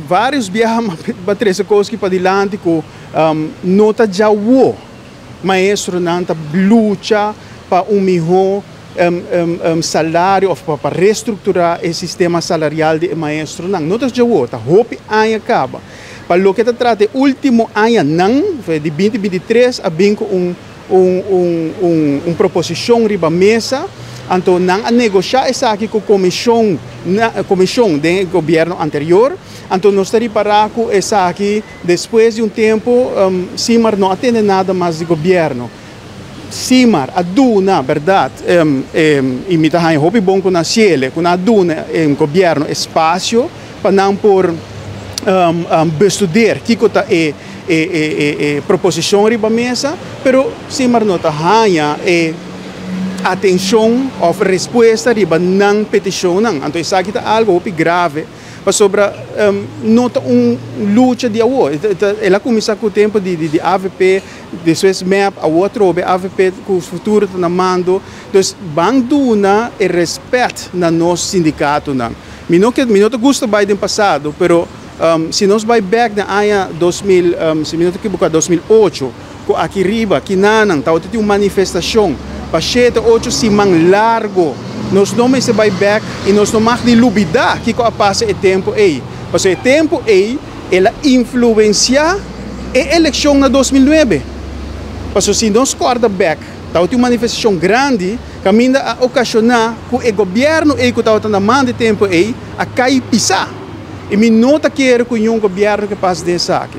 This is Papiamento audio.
Vários biaha m'a trese kos aki padilanti ku no ta djawo maestronan ta lucha pa un mihó salario òf pa restrukturá e sistema salarial di maestronan. No ta djawo, ta hopi aña kaba. Pa loke ta trata e último añanan, di 2023 a bin ku un proposishon riba mesa, anto nan a negoshá esaki ku komishon di gobièrnu anterior, anto nos ta ripará ku esaki despues di un tempu SIMAR no a tende nada mas di gobièrnu. SIMAR a duna, berdat, i mi ta haña hopi bon ku nan hasié, ku nan a duna gobièrnu espasio pa nan por bestudeer kiko ta e proposishon riba mesa, pero SIMAR no ta haña e atenshon òf respuesta riba nan petishonnan. Anto esaki ta algu hopi grave pasobra no ta un lucha di awor. El a kuminsá ku tempu di AVP, despues MEP, awor atrobe AVP ku Futuro ta na mando. Dus ban duna e rèspèt na nos sindikatonan. Mi no ta gusta bai den pasado, pero si nos bai bèk na aña 2000, si mi no ta ekivoká, 2008, ku aki riba, akinan, tabatin un manifestashon pa 7, 8 siman largu. Nos no mester bai bèk i nos no mag di lubidá kiko a pasa e tempu ei. Pasobra e tempu ei, el a influensiá e elekshon na 2009. Pasobra si nos kòrda bèk, tabatin un manifestashon grandi, kaminda a okashoná ku e gobièrnu ei ku tabata na mando e tempu ei, a kai pisá. I mi no ta kere ku ningun gobièrnu ke pasa den esaki.